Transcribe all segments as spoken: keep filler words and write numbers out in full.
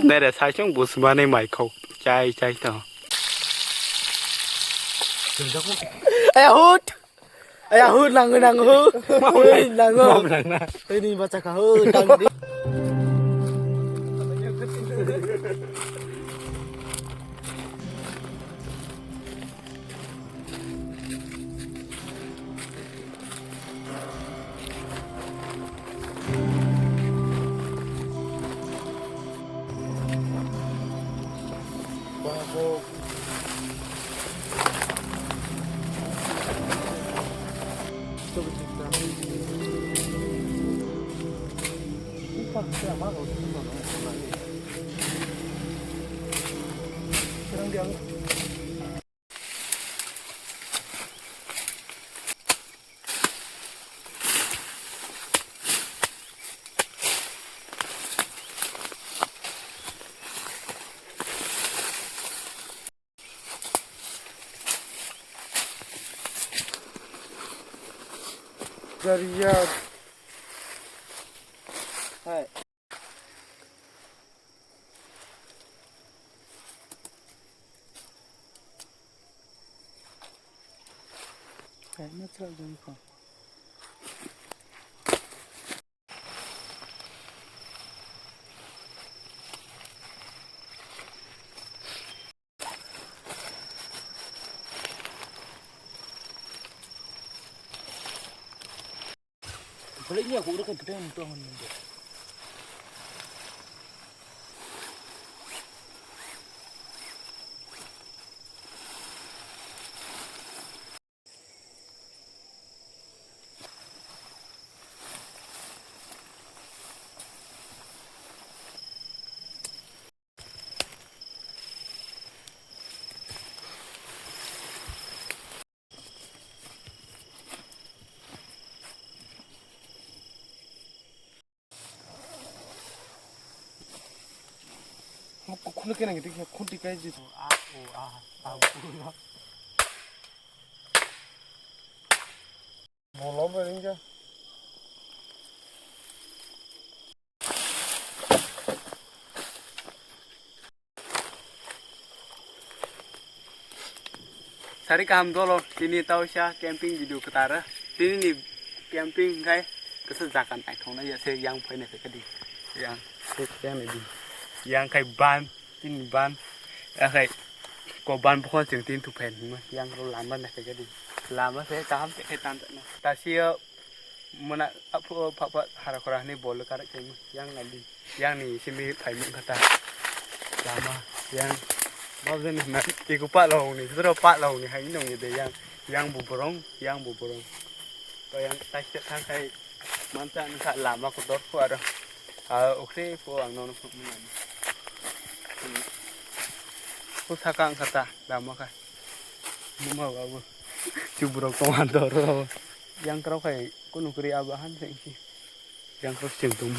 Nere saisung busmani mai khau chai chai to. Aya hut. Aya hut nangu nangu. Hut nangu. Ini baca kau hut nangu. Jariya. Hai. Kaima chwraijak kho. Boleh ni aku udah kan kita yang tuang ni. Khunti kai ji. Bolong bai ringja. Sari kaham dolo, tini tausa camping video kwtaro. Tini ni camping khai kasa jaga naithoknai ya se yang phaina kadi. Yang, yang ni di. Yang khai ban. Tini ban, ya khai, ko ban bokon chwng tini thuphaini hwnma, yang ro lama naikha di. Lama se kaham se khai tan tan. Tasiyo mona aphu pha pha hara khora hwnwi bol karak khaima, yang nadi, yang ni simi phaima wngkha ta. Lama, yang, bab jani hwnma, iko pa longni, jora pa longni hai nongni de yang, yang bu borong, yang bu borong. To yang taste thang khai, mansa wngkha lama kotor phu aro. Ah, okhre phu ang nono phunukmani. Phu saka wngkha ta, lama kha. Numa babu. Chubrok tong han doro. Yang krok khai kunu kri aba han se ki. Yang krok cheng tum.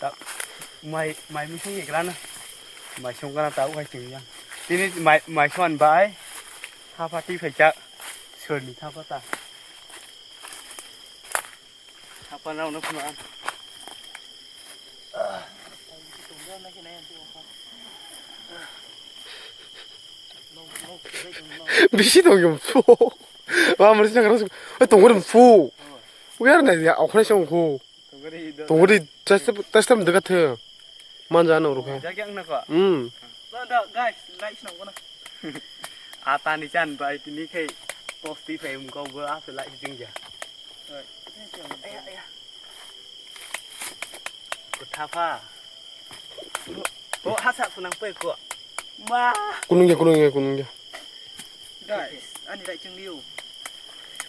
Ta mai, mai misung ni grana. Mai sung grana ta ukai cheng yang. Tini mai, mai suan bai. Thapa ti phai chak. Sor ni thapa ta. Hapan rok no phano ang. Bisi tong yung phu. Wa mari sang rasa. Eh, tong gori phu. Uyar na ya, okre sang phu. Tong gori, tong gori, tas tas tam dekat he. Manja no rukhe. Jagi ang nako. Hmm. Lo da, guys, like sino kono. Ata ni chan bai tini khai posti phai um ko bo ase like jing ja. Oi. Aya, aya. Ko thapa. Bo hasa kunang pai ko. Ma. Kunung ya, kunung ya, kunung ya. Guys, ani like jing liu.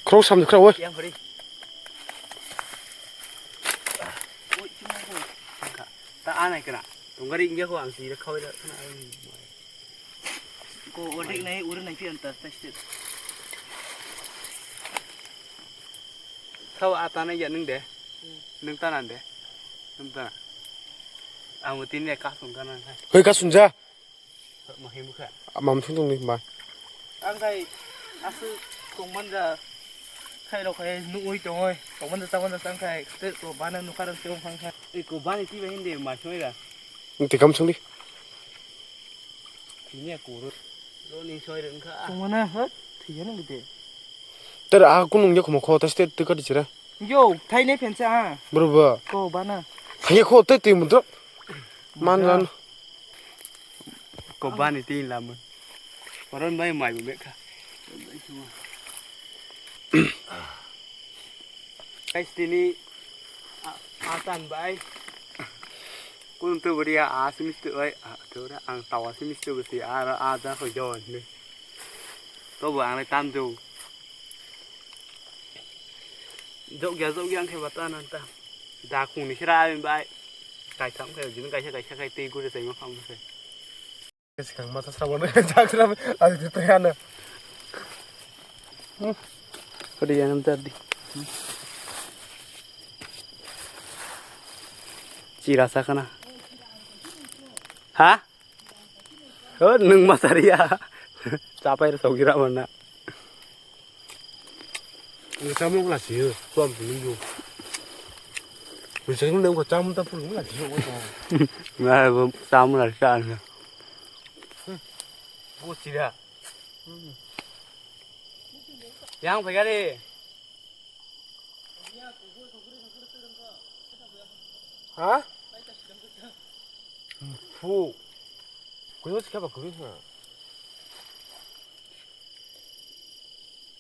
Khro sam khro oi. Yang beri. Oi, cuma ko. Ka. Ta anai kena. Tong gari ingya ko ang sira khawai da kena. Ko odik nai ur nai pian ta ta sip. Thaw atana ya nung de. Nung tanan de. Nung tana. Ang tini ka sung kana. Hoi ka sung ja. Mahim kha. Mam thung thung ni ma. Ang kai asu tongman ja. Khai rok khai nuui tongoi. Tongman ja tongman ja sang khai. Te ko bana nukar ang tong khang kha. Eko bani tiba hindi masoi ra. Tikam sungdi. Ini aku urut. Lo ni soi rengka. Tungmana, hot? Tiga nang gede. Ter aku nungnya kuma kho, tas te tu ka dicera. Yo, thai ne pensa ha. Bro ba. Ko bana. Hanya kho te tu mudro. Man lan. Ko bani tin lamun. Koron bai mai bu mekha. Guys, tini a-, atan bai. Kun tu beri a, a simistu bai. A, tu dah ang tawa simistu besi a, a, a, da ko jawan ni. To bu ang le tam tu. Jok ya, jok ya, ang khe bata nan ta. Da khung ni khira bai. Kai tam khe, jin kai sa, kai sa, kai tei gure sai ma kham se. Swkang masa sabo no jagra adi tei ano. Odi yang tadi. Chira sakana. Ha? Oh, nung masariya. Chapai ro sogira mana. Nung samung la siyo, tuam tu nung. Nung samung nung ko samung ta pun la siyo ko. Ngai bo samung la sa na. Bo sida. Yang pegari. Ha? Fu. Kuyo sikapa kuyo ha.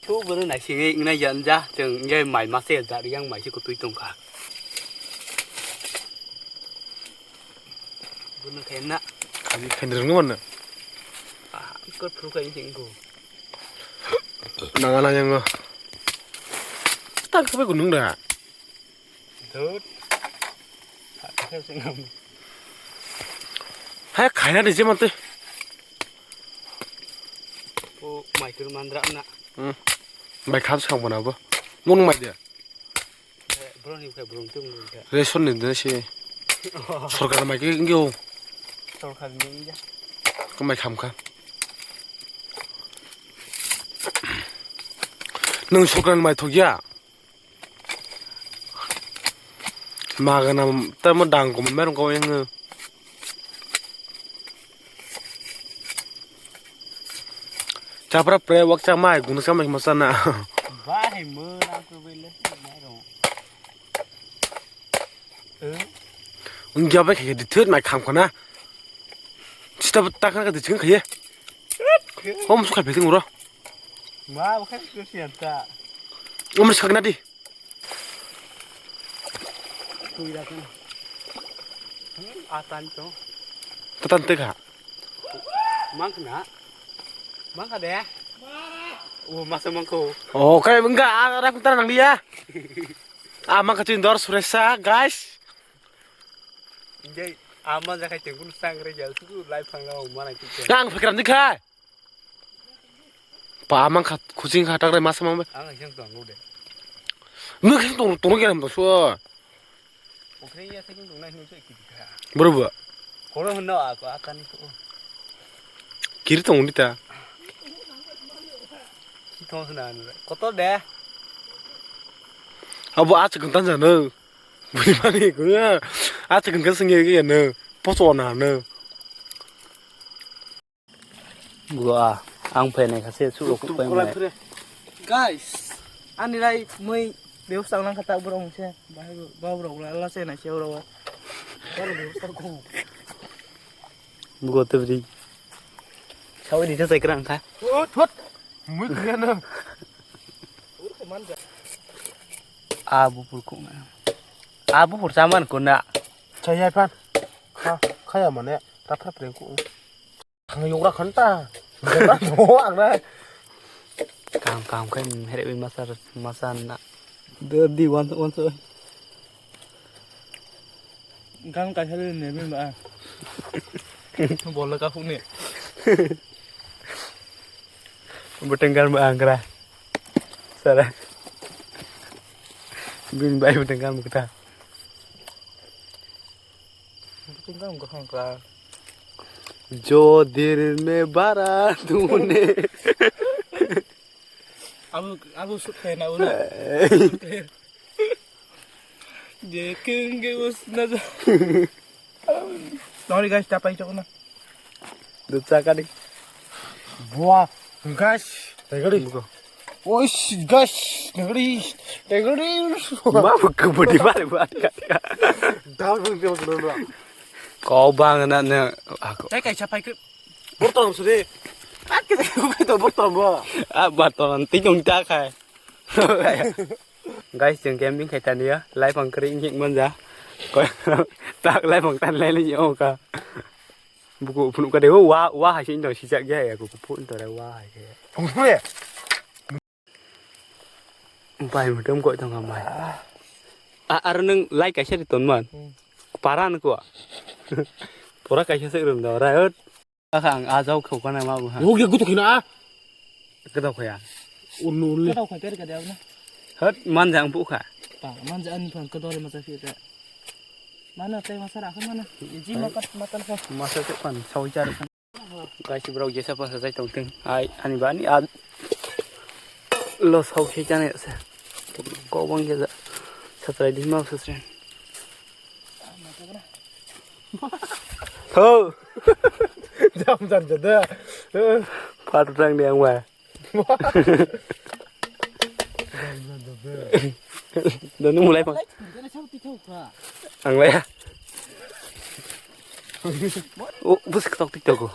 Thu bono naisingwi wngnai ya wngya, chwng wngya mai masa ya jari yang mai se kwtwi tongkha. Bono khe na. Khaini khaini rwngno mano. Ah, kor phuru khaini singko. Nanga nang yango. Tak sabai gunung da. Thut. Hai khaina de je mate. O mai tur mandra na. Hmm. Mai kham sang bona bo. Mun mai de. Bro ni khai bro tum ni khai. Ration ni de se. Sorkar mai ke ngio. Sorkar ni ya. Ko mai kham kha. Nung sorkar mai thok ya. Magana tamo dang ko merong ko yang. Chapra pre wak cha mai gun sa mai masa na. Bahai mo na ko bele mai ro. Eh? Ungya bai khe di thut mai kham khana. Sita ta khana ka di ching khaye. Hom sukha beting ro. Ma, bukan kesian ta. Umur sakna di. Tui dah kan. Hmm, atan tu. Tetan tega. Mang kena. Mang kada. Oh, masa mangko. Oh, kai enggak arah pun tanang dia. Ah, mang kacin dor suresa, guys. Jai ama jakai tengkun sangre jal tu lai phang la mana kita. Yang pikiran di kai. Pa amang khat khuching kha takrai masa mang bai. Ang sing tong de. Nuk sing tong tong khe nam to so. Okre ya sing tong nai nuk se kiti kha. Bro ba. Kono hno a ko akan ko. Kiri tong di ta. Ki tong sna anu. Koto de. Abo a chikon tan jano. Bui mani ko. A chikon kan sing ye no. Poso na no. Bua, ang phainai kha se, sukrok tuk pai kolai mai. Phre. Guys, ani rai mui bebsa nang kha ta borok se. Bahai ba borok la la se nai se borok. Bua te bri. Sawi di te sai krang kha. Thot, thot. Mui kya na. Abu pur ko na. Abu pur saman ko na. Chaya pan. Kha, khaya mane. Ta phra pre ko. Thang yogra khanta. Yogra no ang na. Kam kam kai herek masa masa na. Di wan wan so. Gan kai hale ne bin ba. Bol ka phone. Buteng gan ba angra. Sara. Bin bai buteng gan kita. Tingkang gahang ka. Jo dil me bara tune. Abu abu sut khe na una. Je kenge usna ja. Sorry guys, tapai chok na. Ducha kani. Buah, guys, tegari. Oish, guys, tegari, tegari. Ma bu kebudi bari buat. Dal bang dia maksudnya. Kau bang na na aku. Saya kayak siapa itu? Bortong sudi. Pakai saya itu bortong bo. Ah, bortong nanti dong tak hai. Guys, chwng camping khai tani ya, laipang kwrwi wngkhe manja. Koi tak laipang tan lai lai wngkha. Buku phunuk ka de, o wa, wa hai se wngtong sijak ya, ya, buku phun tore wa hai se. Phunuk ya? Bai mutum koi tong amai. A, aro nwng lai kaisa ri ton man. Hmm. Para nukwa. Pora kaisa se rum da, rai ot. Kha ang a jao khau kana ma bu ha. Oke, gutu khina a. Kedok khoya. Unu ulu. Kedok khoya kere kade na. Hot manja ang bu kha. Pa manja ani phang kedok le masa fi ta. Mana tai masa rakha mana. Ji makat matan kha. Masa se pan sawi char. Guys, bro, jesa pa sa jai tong ting. Ai ani ba ani a. Lo sau khe chane se. Ko bang ge ja. Satrai di ma satrai. Tho. Jam jan jada. Phat rang ni ang wa. Jam jan jada. Donu mulai pang. Ang lai ya. O bus ketok tik tok.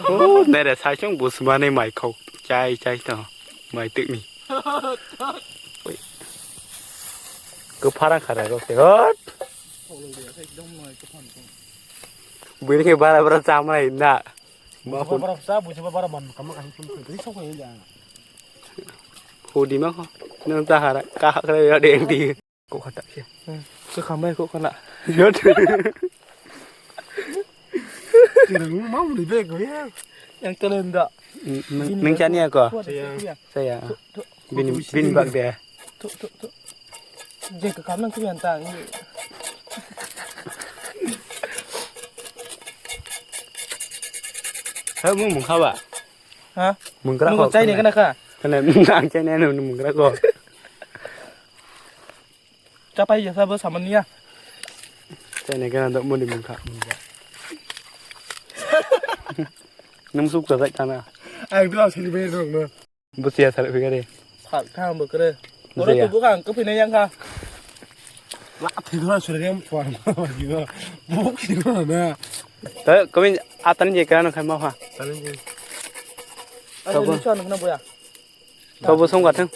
Oh, nere sai chung bus mane mai khok chai chai to mai tik ni. Ko pharang khara ro se hot. Bini khe bara bara chamra hinna. Ma Bara bara sa buji bara man kam kam ri sok ya. Hudi ma kho. Nang ta hara ka khara ya deng di. Kok khatak se. Hmm. Kwkham bai kok khana. Yot. Tirang mau ni bego ya. Yang keren da. Nang chani ya ko? Saya. Saya. Bin bin bak de. Tu tu tu. Je ka kam nang tu yang tang. Hai mung mung khawa. Ha? Mung kra ko. Chai ne kana ka? Kana nang chai ne nung mung kra ko. Chapai ya sabo samania. Chaine kana dok moni mungkha. Nung suk ta kana. Ang tu asli be dong no. Busia sar phigare. Sar kha ang bokre. Oro tu bukang ko phina yang kha. La phigara sure yang puan. Buk phigara na. Ta komin atan je kana khai ma ha. Atan je. Asa ni chuan khna boya. Tobo song gathang.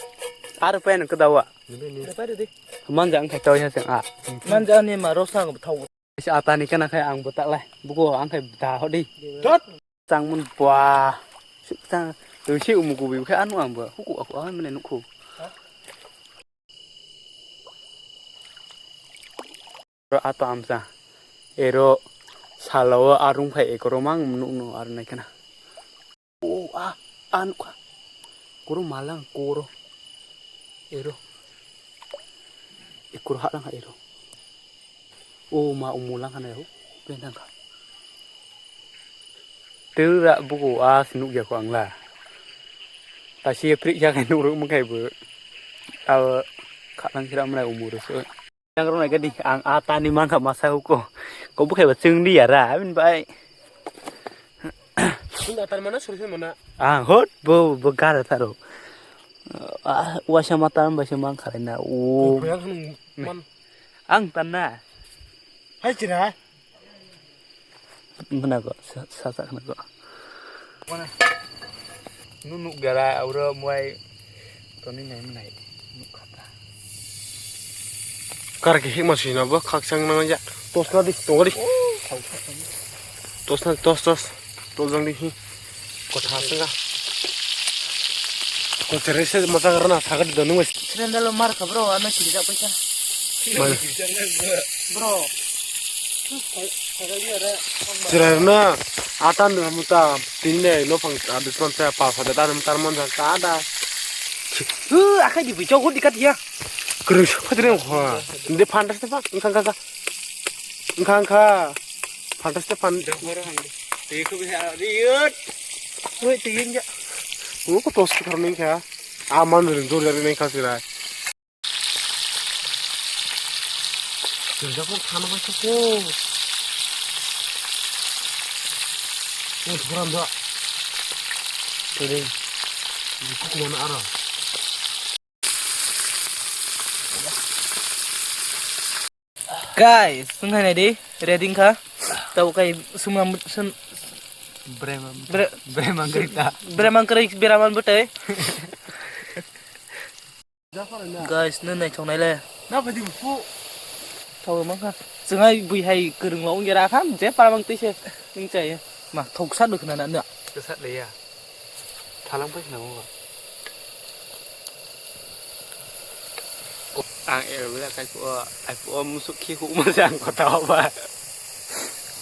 Ar pen kedawa. Lepai de. Manja ang khai tau ya seng a. Manja ni ma rosa ang thau. Atani kana khai ang botak lai. Buko ang khai da hodi. Tot. Chang mun bwa. Sik chang. Tu si umu kubi khai anu ang bo. Huku aku ang mene nuku. Ro ato amsa. Ero salo arung phai ekoro mang nukno arnai kana. O a a nukha. Koro malang koro. Ero. Ekoro halang ha ero. O ma umulang hana ho. Pentang kha. Tera buku a sinuk ya ko angla. Tasi prik ya kai nuruk mungkai bu. Al khalang kira mrai umur so. Yang rok naikha di, ang a tani mankha masa huko. Ko bukhai ba chwng di yara, abin bai. Chwng da tan mana, suri suri mana. Ang hot, bo, bo gara tharo. Ah, wasa mata bai se mankha na. O. Ko yang man. Ang tan na. Hai chira. Khna ko, sa, sa, sa khna ko. Mana? Nu nuk gara aura muai toni nai manai nuk khata. Kar ke hikma sui na bo khakchang nang ja. Tos na di, tongo di. Tos na, tos, tos. Tos jang di hi. Kotha sanga. Ko chere se mata garna sagat donu wes. Srendalo mar khabro, ano sirja paisa. Mana? Bro. Chirarna atan muta tinne no pang adisman sa pa sa da tan tar mon ta da. Uh, akai di bichok di kat ya. Kerus khadre kho. De phantas te pa engkang ka. Engkang ka. Phantas te pan. Wait, tingin ya. Ko tos ka thar ning kha. Aman rin jor jor ning kha sira. Kerja kok thana bai kok. Kok thoram da. Tede. Kok mana ara. Guys, sung hai nai di, ready kha. Tabo kai sumam sum. Bremang. Bre- Bremang kerita. Bremang kari beraman betai. Guys, nung naithok nai le. Na phaidi bu. Thawi mankha. Chwngai bui hai kwrwng lo wngya ra kha, je paramang twi se wng chai. Ma thok sa dukna na na. Kwsa de ya. Thalang pai na mo. Ang er bela kai pu, ai pu musuk khi hu ma jang kota ba.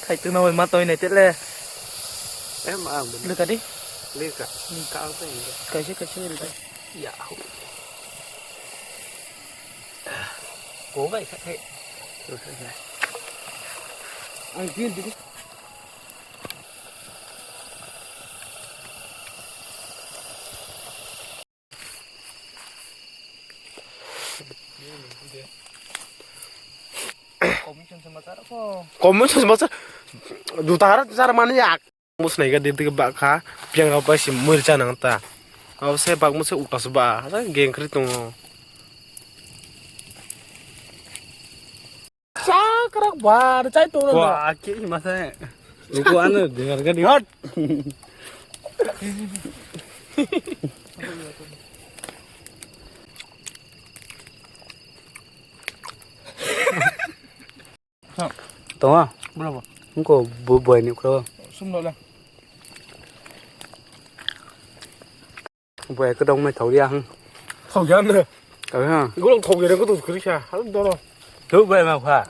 Khai tu na ma toi nai te le. Em ang. Leka di. Leka. Ka ang pai. Kaise kaise leka. Ya. Ko bai kha khai. Ang din din. Commission sama cara ko. Commission sama cara. Dutara cara mana ya? Musnai ga dinti ba kha, piang rok bai si muircha nang ta. Abo se bak musa utas ba, asa geng kri tongo. Chakrak ba, chai tongo. Wa, aki masa. Ruko ano dengar ga di. Hot. Tongo? Berapa? Engko bo-, boy ni ukro. Sum dole. Boy ke dong mai thau ya hang. Thau ya ne. Thau ya. Golok thau ya ko to kri sa. Hal doro. Tu boy ma kha.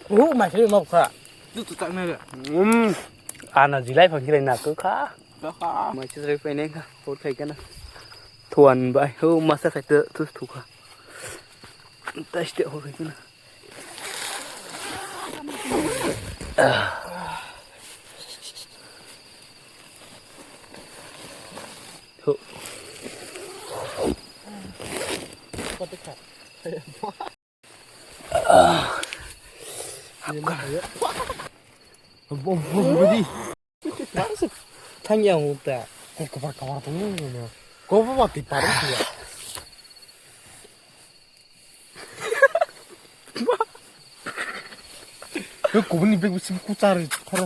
Hu mai se ma kha. Tu tu tak ne. Um. Ana jilai phang jilai na ko kha. Ka kha. Mai se rai pai ne kha. Hor khai kana. Thuan bai. Hu masa khai tu tu kha. Taste hor khai kana. Thang yang uta. Ko ko par ko par tong ni. Ko ba ti par ya. Ko kubuni bag bisi ku char khoro.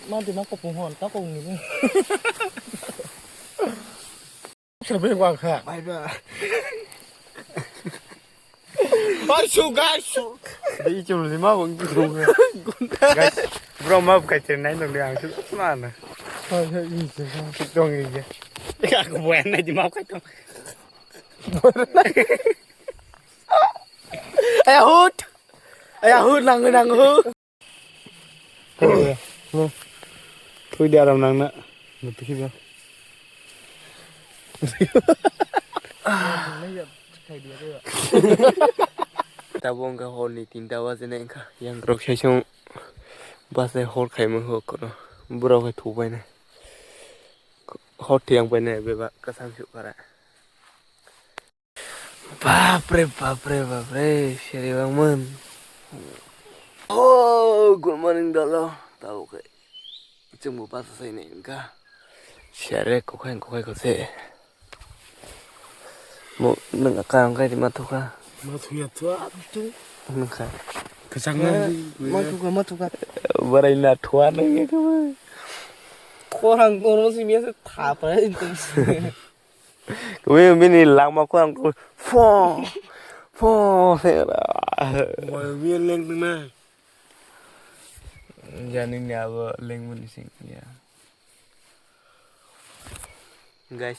Ma di ma ko pung hon ta ko ni. Sir bag wa kha. Bye bye. Oi, su, guys, su. Dei chum lima bang ki su. Guys, bro, ma kai chen nai nong ang su mana. Hai, hai, ini sih. Dong ini ya. Ya, aku buat nai di ma kai tong. Ayo hut. Ayo hut nang nang hut. Thui di aram nangna. Thui di. Tabuk wngkha horni tinta bajinai wngkha. Yang rok saisung bachai hor khaimani hor kono. Borok hai thubainai. Hor thiyang painai bebak kwchang sukara. Bapre, bapre, bapre, seri bangmon. Oh, good morning, dolo. Tabo khe. Chwngbo basa saini wngkha. Sere kokhai, kokhai, kose. Mo, nang ka ang kai ma thukha. Ma thuya thua tu. Nang kha. Kachang na. Ma thukha, ma thukha. Barai na thua nang ya kama. Khorang kono simi ase thapa itu. Kami bini langma ko ang ko fo fo. Wah, biar leng tengna. Jani ni abo leng muni sing ya. Guys,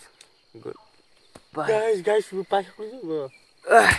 good. Bye. Guys, guys, we pass ko go. Ah.